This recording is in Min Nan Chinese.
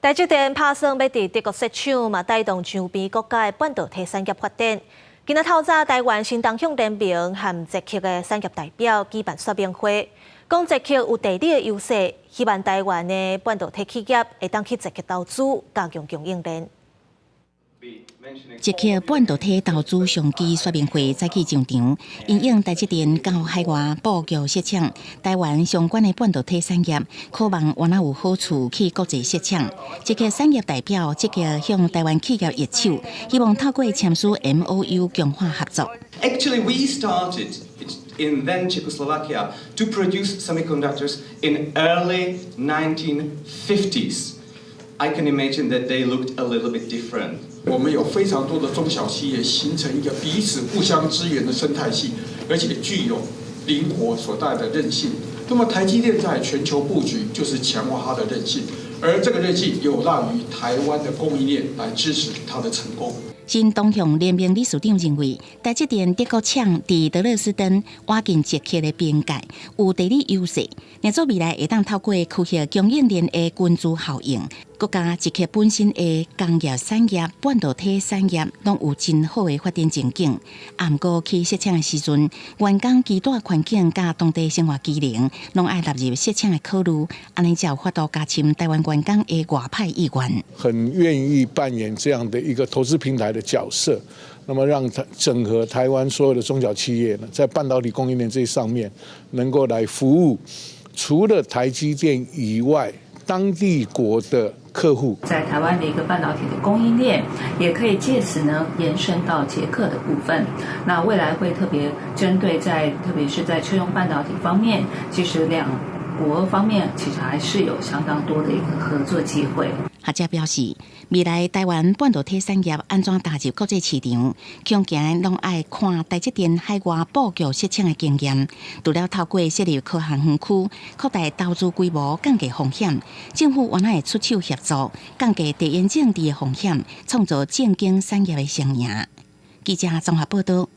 台積電拍算欲佇德國設廠，嘛帶動周邊國家的半導體產業發展。今仔透早，台灣新東向聯盟和捷克的產業代表舉辦說明會，講捷克有地理的優勢，希望台灣的半導體企業會當去捷克投資，加強供應鏈。捷克半導體投資商機說明會早起上場，因應台積電到海外布局設廠，台灣相關的半導體產業可望原來有好處去國際設廠。捷克產業代表積極向台灣企業挹手，希望透過簽署 MOU 強化合作。 Actually, we started in then Czechoslovakia to produce semiconductors in early 1950s. I can imagine that they looked a little bit different. 我們有非常多的中小企業形成一個彼此互相支援的生態系，而且具有靈活所帶來的韌性。那麼台積電在全球布局，就是強化它的韌性，而這個韌性有賴於台灣的供應鏈來支持它的成功。新東向聯盟理事長認為，台積電德國廠佇德勒斯登倚近捷克的邊界，有地理優勢，若做未來會當透過區域供應鏈的均資效應，閣加捷克本身的工業產業、半導體產業，攏有真好的發展前景。啊，毋過去設廠的時陣，員工居住環境佮當地生活機能，攏愛納入設廠的考慮，按呢才有法度加深台灣員工的外派意願。很願意扮演這樣的一個投資平台的角色，那麼讓整合台灣所有的中小企業呢，在半導體供應鏈這上面，能夠來服務除了台積電以外，當地國的客戶。在台灣的一個半導體的供應鏈，也可以借此呢延伸到捷克的部分。那未來會特別針對在，特別是在車用半導體方面，其實兩國方面其實還是有相當多的一個合作機會。學者表示，未來台灣半導體產業按怎踏入國際市場，恐驚攏愛看台積電海外布局設廠的經驗。除了透過設立科學園區，擴大投資規模，降低風險，政府原來會出手協助，降低地緣政治的風險，創造正經產業的雙贏。記者綜合報道。